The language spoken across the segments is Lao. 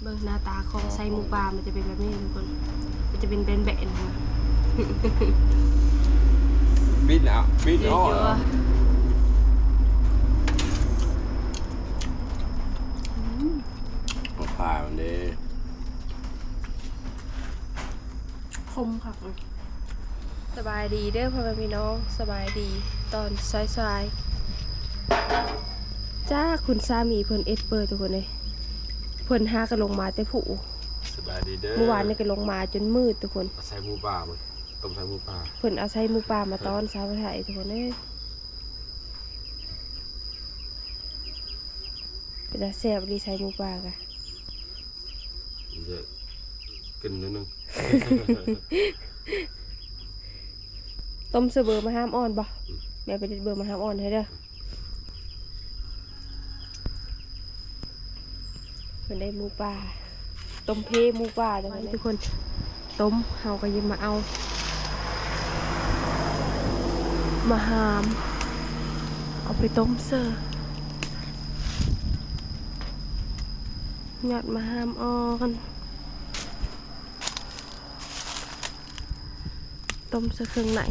ເບິ່ງໜ້າຕາຂອງໄສ້ໝູປ່າ ມັນຈະເປັນແບບນີ້ທຸກຄົນ ມັນຈະເປັນແບນໆ ນະ ປິດແລ້ວ ປິດ ເຍ ໂອ້ຍ ເຍອະໆ ອືມ ເອົາຜ່າມັນເດ້ ຄົມຄັກເລີຍ. ສະບາຍດີເດີພໍ່ແມ່ພີ່ນ້ອງ ສະບາຍດີຕອນສາຍໆ ຈ້າ ຄຸນສາມີເພິ່ນເອັດເປີດທຸກຄົນເອີຍ ເພິ່ນຫາກໍລົງມາແຕ່ພູ ສະບາຍດີເດີ ມື້ວານນີ້ກໍລົງມາຈົນມືດທຸກຄົນ ເອົາໄສ້ໝູປ່າ ຕົ້ມໄສ້ໝູປ່າ ເພິ່ນເອົາໄສ້ໝູປ່າມາຕ້ອນຊາວໄທທຸກຄົນເອີຍ ເປັນຕາແຊບອີ່ຫຼີໄສ້ໝູປ່າກະ. ມັນຈະຂຶ້ນໜ້ອຍໜຶ່ງ ຕົ້ມໃສ່ເບີມະຫາມອ່ອນບໍ່? ອືມ ແມ່ໄປເດັດເບີມະຫາມອ່ອນໃຫ້ເດີ ເພິ່ນໄດ້ໝູປ່າ ຕົ້ມເພໝູປ່າ ທຸກຄົນ ຕົ້ມ ເຮົາກໍຍິບມາເອົາມະຫາມ ເອົາໄປຕົ້ມເສີ ຍອດມະຫາມອ່ອນ ຕົ້ມໃສ່ເຄື່ອງໃນ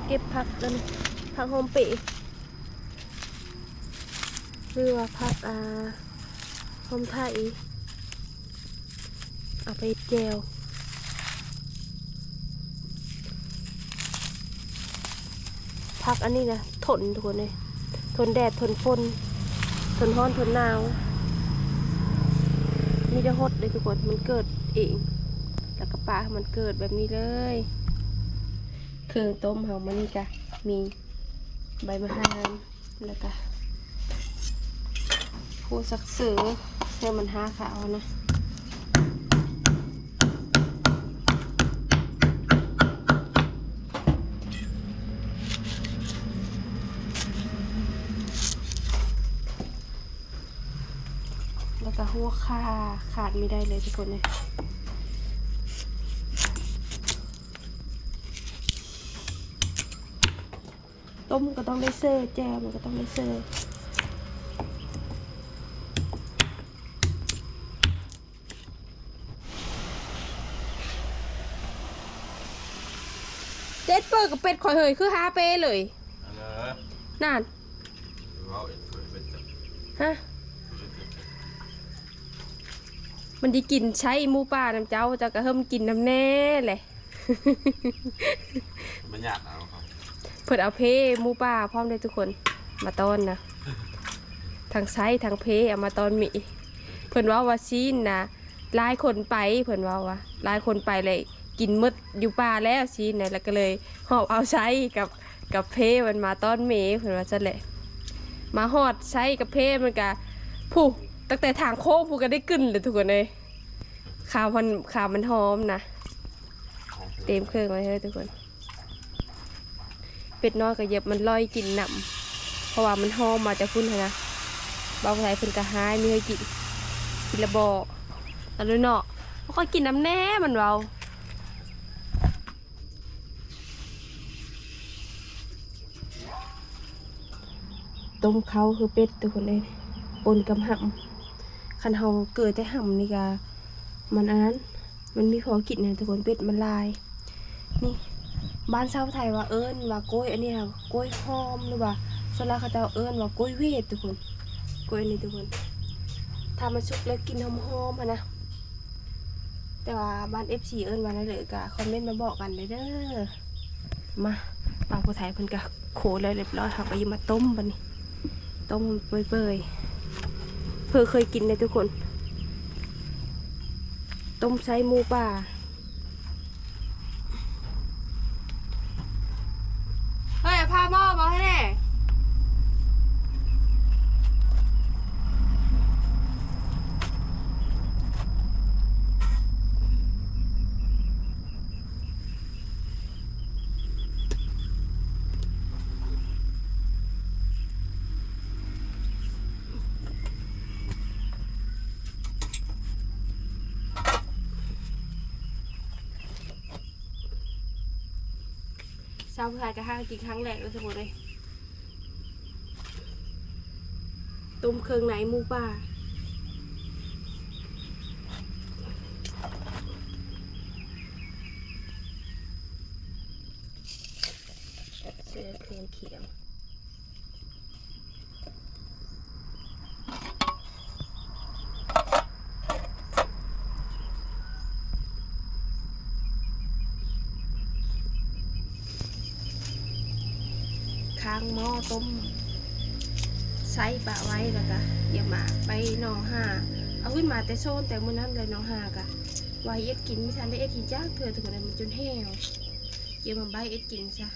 ເກັບຜັກອັນ ຜັກຫອມເປ ຫຼືວ່າຜັກ ອ່າ ຫອມໄທ ເອົາໄປແຈ່ວ ຜັກອັນນີ້ນະ ທົນທຸກຄົນເອີຍ ທົນແດດ ທົນຝົນ ທົນຮ້ອນ ທົນໜາວ ມີແຕ່ຮົດເດ້ທຸກຄົນ ມັນເກີດເອງ ແລ້ວກໍປະໃຫ້ມັນເກີດແບບນີ້ເລີຍ. ເຄື່ອງຕົ້ມເຮົາມື້ນີ້ກະມີໃບມະຫາມ ແລ້ວກະ ໂຄສັກເສີ ໃຫ້ມັນຫາຂາວນະ ແລ້ວກະຫົວຂ່າ ຂາດບໍ່ໄດ້ເລີຍທຸກຄົນເອີຍ. ຕົ້ມກໍຕ້ອງໄດ້ເສີ ແຈ່ວມັນກໍຕ້ອງໄດ້ເສີ ເຈັດເປີດກັບເປັດຂ້ອຍເຮີ້ຍ ຄືຫາເປເລີຍ ອັນເດີ ນັ້ນ ເວົ້າເອັດເປີດເປັດ ຮະ ມັນຊິກິນໄສ້ໝູປ່ານຳເຈົ້າ ເຈົ້າກໍເຮີ້ມກິນນຳແດ່ແຫຼະ. ມັນຍາກນະ ເພິ່ນເອົາເພໝູປ່າພ້ອມເດ້ທຸກຄົນ ມາຕ້ອນນະ ທັງໄສ້ທັງເພເອົາມາຕ້ອນໝີ່ ເພິ່ນເວົ້າວ່າຊີ້ນນະ ຫຼາຍຄົນໄປ ເພິ່ນເວົ້າວ່າຫຼາຍຄົນໄປແລ້ວກິນໝົດຢູ່ປ່າແລ້ວຊີ້ນນະ ແລ້ວກໍເລີຍຫອບເອົາໄສ້ກັບ ກັບເພມັນມາຕ້ອນເມ ເພິ່ນວ່າຊັ້ນແຫຼະ ມາຮອດໄສ້ກັບເພມັນກະ ພຸ້ນ ຕັ້ງແຕ່ທາງໂຄ້ງພຸ້ນກໍໄດ້ກິ່ນແລ້ວທຸກຄົນເອີຍ ຂາວມັນ ຂາວມັນຫອມນະ ເຕັມເຄື່ອງໄວ້ເຮີ້ຍທຸກຄົນ ເປັດນ້ອຍກໍຢາກມັນລອຍກິນນຳ ເພາະວ່າມັນຫອມມາແຕ່ພຸ້ນຫັ້ນນະ ບ່າວຜູ້ໄທເພິ່ນກໍຫາມີໃຫ້ກິນ ກິນລະບໍ່ ອັນນີ້ເນາະ ບໍ່ຄ່ອຍກິນນຳແດ່ ມັນເວົ້າ. ຕົ້ມເຂົ້າຄືເປັດທຸກຄົນເອີຍ ປົນກັບຫຳ ຄັນເຮົາເກີແຕ່ຫຳນີ້ກະ ມັນອັນນັ້ນ ມັນມີພໍກິນນະທຸກຄົນ ເປັດມັນຫຼາຍ ນີ້ ບ້ານຊາວໄທວ່າເອີ້ນວ່າກ້ອຍ ອັນນີ້ນະ ກ້ອຍຫອມ ຫຼືວ່າສ່ວນຫຼາຍເຂົາເຈົ້າເອີ້ນວ່າກ້ອຍເວດທຸກຄົນ ກ້ອຍອັນນີ້ທຸກຄົນ ຖ້າມັນສຸກແລ້ວກິ່ນຫອມໆຫັ້ນນະ ແຕ່ວ່າບ້ານເອັຟຊີເອີ້ນວ່າແນວໃດ ກະຄອມເມັນມາບອກກັນເດີ. ມາ ບ່າວຜູ້ໄທເພິ່ນກະໂຄແລ້ວລຽບຮ້ອຍ ເຮົາກະຊິມາຕົ້ມບາດນີ້ ຕົ້ມເປື່ອຍໆ ເພື່ອເຄີຍກິນເດ້ທຸກຄົນ ຕົ້ມໄສ້ໝູປ່າ. ເຮີ້ຍ ເອົາຜ້າໝໍ້ມາໃຫ້ແດ່. ຊາວຜູ້ຊາຍກໍຫາກິນຄັ້ງແລກເລີຍທຸກຄົນເອີຍ. ຕົ້ມເຄື່ອງໃນໝູປ່າ ເສືອເຄື່ອງຂຽງ. ຄ້າງໝໍ້ຕົ້ມ ໃສ່ປະໄວ້ ແລ້ວກະຢາມາໄປໜໍ່ຫ່າ ເອົາຂຶ້ນມາແຕ່ໂຊນແຕ່ມື້ນັ້ນເລີຍ. ໜໍ່ຫ່າກະໄວ້ເອັດກິນ ບໍ່ທັນໄດ້ເອັດກິນຈັກເທື່ອທຸກຄົນເອີຍ ມັນຈົນແຫ້ວ. ຢາມາໄວ້ເອັດກິນຊະ.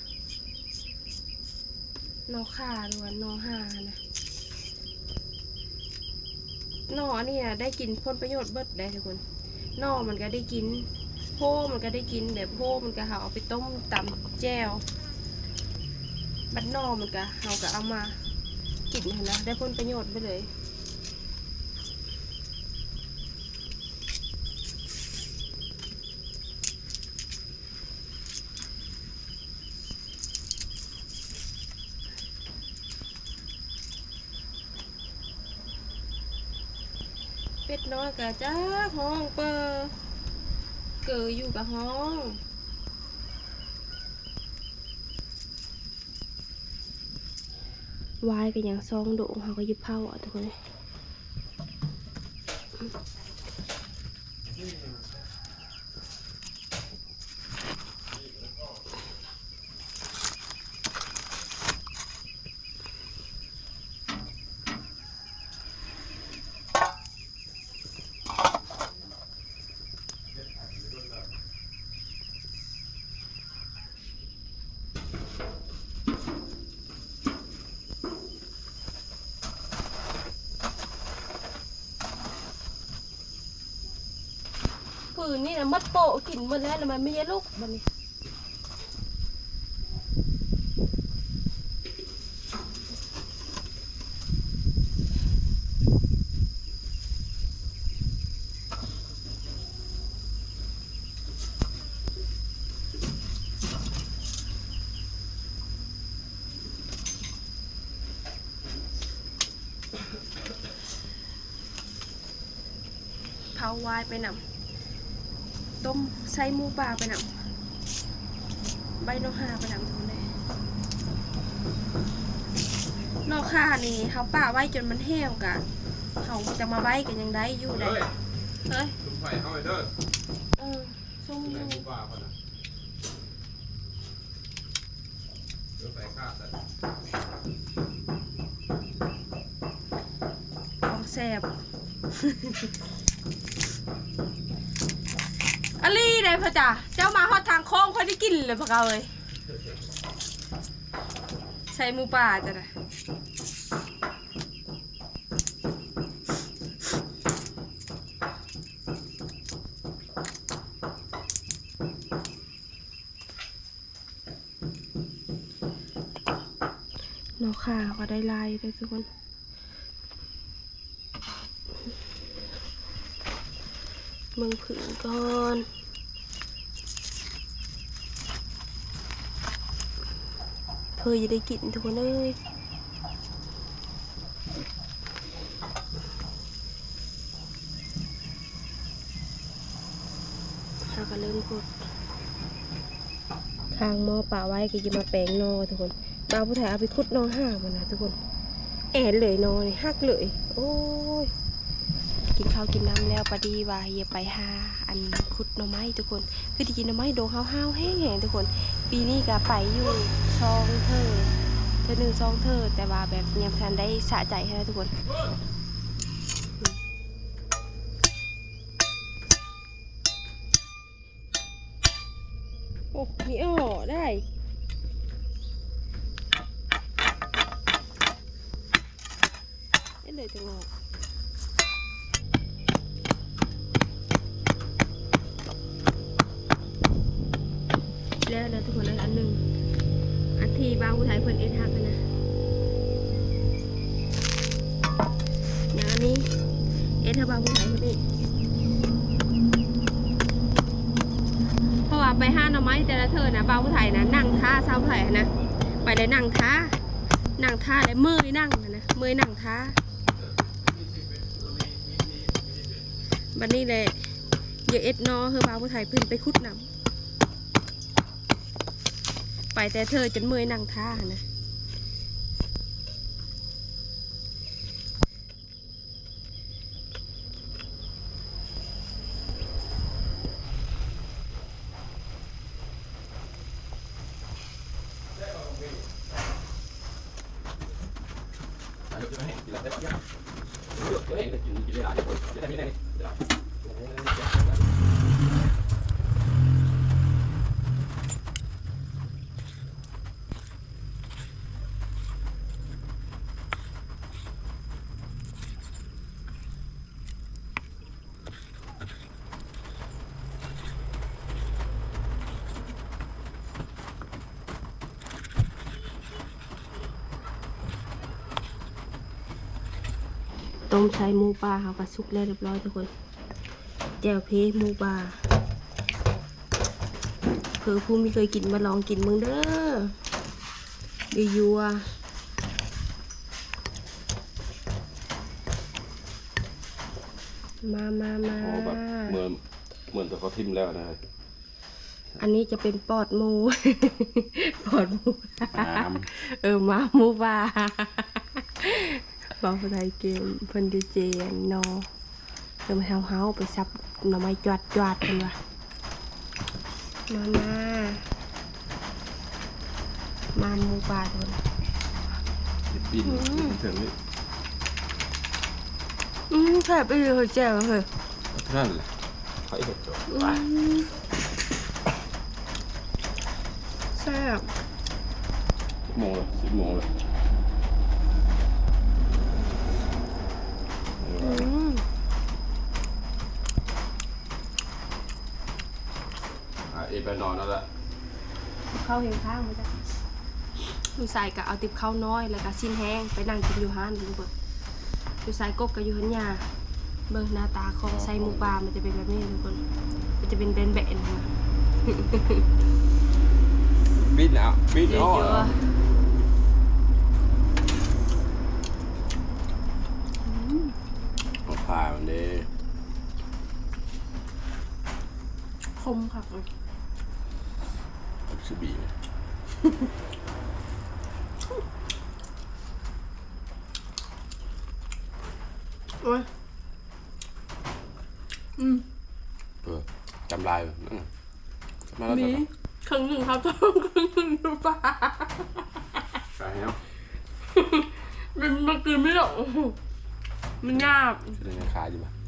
ໜໍ່ຂ່າ ຫຼືວ່າໜໍ່ຫ່າຫັ້ນນະ. ໜໍ່ອັນນີ້ນະ ໄດ້ກິນຜົນປະໂຫຍດເບິດໄດ໋ທຸກຄົນ. ໜໍ່ມັນກະໄດ້ກິນ ໂພມັນກະໄດ້ກິນ ແບບໂພມັນກະເຮົາເອົາໄປຕົ້ມຕຳແຈ່ວ ບັດໜໍ່ມັນກະ ເຮົາກະເອົາມາກິນຫັ້ນນະ ໄດ້ຜົນປະໂຫຍດເບິດເລີຍ. ເປັດນ້ອຍກະຈັກຮ້ອງເປີ ເກີຢູ່ກະຮ້ອງ. ຫວາຍກະຍັງຊອງໂດງ ເຮົາກະຫຍິບເຜົາເອົາທຸກຄົນເອີຍ. ຜືນນີ້ນະ ໝົດໂປະກິນໝົດແລ້ວ ແລ້ວມັນມີແຕ່ລູກບັດນີ້. ເຜົາຫວາຍໄປນຳ ຕົ້ມໃສ່ໝູປ່າໄປນຳ ໃບໜໍ່ຂ່າໄປນຳທຸກຄົນເອີຍ. ໜໍ່ຂ່ານີ້ເຮົາປະໄວ້ຈົນມັນແຫ້ວກະ ເຮົາຈະມາໄວ້ກະຍັງໄດ້ຢູ່ໃດ໋. ເອີຍ ເອີຍ ຊຸມໄຟເຮົາເດີ ເອີ ຊຸມຢູ່ ໃນໝູປ່າເພິ່ນນະ. ຂອງແຊບອີ່ຫຼີເດ້ພໍ່ຈ້າ ເຈົ້າມາຮອດທາງໂຄ້ງ ຂ້ອຍໄດ້ກິນເລີຍພວກເຮົາເອີຍ. ໃສ່ໝູປ່າຈ້ະນະ. ໜໍ່ຂ່າກະໄດ້ຫຼາຍເດີທຸກຄົນ ເບິ່ງຜືນກ່ອນ ເພື່ອຈະໄດ້ກິນທຸກຄົນເອີຍ. ເຮົາກະເລີ່ມຂຸດ ຄາງໝໍ້ປະໄວ້ກະຈະມາແປງໜໍ່ທຸກຄົນ. ບ່າວຜູ້ໄທເອົາໄປຂຸດໜໍ່ຫ່າພຸ້ນນະທຸກຄົນ ແອນເລີຍໜໍ່ນີ້ ຫັກເລີຍ. ໂອ້ຍ ກິນເຂົ້າກິນນ້ຳແລ້ວ ພໍດີວ່າຢາກໄປຫາອັນຂຸດໜໍ່ໄມ້ທຸກຄົນ. ຄືໄດ້ກິນໜໍ່ໄມ້ດົງຫ້າວໆແຮງໆທຸກຄົນ. ປີນີ້ກະໄປຢູ່ສອງເທື່ອ ເທື່ອໜຶ່ງສອງເທື່ອ ແຕ່ວ່າແບບຍັງບໍ່ທັນໄດ້ສະໃຈຫັ້ນນະທຸກຄົນ. ໂອ້ ມີອໍ້ໄດ້ ເຮັດເລີຍຈັ່ງອອກ. ແລ້ວ ແລ້ວທຸກຄົນເອີຍ ອັນໜຶ່ງ ອັນທີ່ບ່າວຜູ້ໄທເພິ່ນເອັດຫັກຫັ້ນນະ ຢ່າງອັນນີ້ ເອັດໃຫ້ບ່າວຜູ້ໄທເພິ່ນອີກ ເພາະວ່າ ໄປຫາໜໍ່ໄມ້ແຕ່ລະເທື່ອນະ ບ່າວຜູ້ໄທນະ ນັ່ງຖ້າສາວຜູ້ໄທຫັ້ນນະ ໄປແລ້ວນັ່ງຖ້າ ນັ່ງຖ້າແລ້ວເມື່ອຍນັ່ງຫັ້ນນະ ເມື່ອຍນັ່ງຖ້າ. ບັດນີ້ແຫຼະ ຢາເອັດໜໍ່ ເຮີ ບ່າວຜູ້ໄທເພິ່ນໄປຂຸດນຳ ໄປແຕ່ເທື່ອຈົນເມື່ອຍນັ່ງຖ້າຫັ້ນນະ. ຕົ້ມໃສ່ໝູປ່າເຮົາກໍສຸກແລ້ວຮຽບຮ້ອຍທຸກຄົນ. ແຈ່ວເພໝູປ່າ ເພື່ອຜູ້ບໍ່ເຄີຍກິນມາລອງກິນເບິ່ງເດີ ໄດ້ຢູ່ວ່າ. ມາ ມາ ມາ ໂອ້ ແບບເໝືອນ ເໝືອນແຕ່ເຂົາຖິ້ມແລ້ວນະ. ອັນນີ້ຈະເປັນປອດໝູ ປອດໝູ ອາມ ເອີ ມາໝູປ່າ ເວົ້າໄທເກັ່ງ ເພິ່ນຢູ່ເຈອັນນໍ ເອີ ມາເຮົາໆ ໄປສັບໜໍ່ໄມ້ຈວດໆ ເພິ່ນວ່າ. ມາ ມາ ມາໝູປ່າທຸກຄົນ ປີ້ນ ອືມ ເຖິງນີ້ ອືມ ແຊບອີ່ຫຼີເຮີ້ຍ ແຈ່ວເຮີ້ຍ ນັ້ນແຫຼະ ຂ້ອຍເຮັດໂດນ ອືມ ແຊບ ສິບໂມງແລ້ວ ສິບໂມງແລ້ວ ອືມ. ອາ ເອ ໄປນອນແລ້ວລະ ເຂົ້າຮຽງຂ້າງມາຈ້ະ ລູກຊາຍກໍເອົາຕິບເຂົ້ານ້ອຍ ແລ້ວກໍຊີ້ນແຫ້ງໄປນັ່ງກິນຢູ່ຮ້ານທຸກຄົນ. ລູກຊາຍກົກກໍຢູ່ຫັ້ນຫຍ້າ ເບິ່ງໜ້າຕາຂອງ ອໍ ໃສ່ໝູປ່າ ມັນຈະເປັນແບບນີ້ທຸກຄົນ ມັນຈະເປັນແບນໆ ປິດແລ້ວ ປິດ ເຍ ອໍ ເຍ ອືມ ເອົາຜ່າມັນເດ້. ຄົມຄັກເລີຍ ຄົມຊິບີເລີຍ ໂອ້ຍ ອືມ ເອີ ຈຳລາຍ ນັ້ນນະ ມາແລ້ວ ມີ ເຄິ່ງໜຶ່ງເຮົາຕ້ອງ ເຄິ່ງໜຶ່ງຢູ່ປ່າ ຕາຍແລ້ວ ມັນ ມັນກິນບໍ່ໄດ້ ມັນຍາກ ເປັນໄງ ຂາຍຢູ່ບໍ່?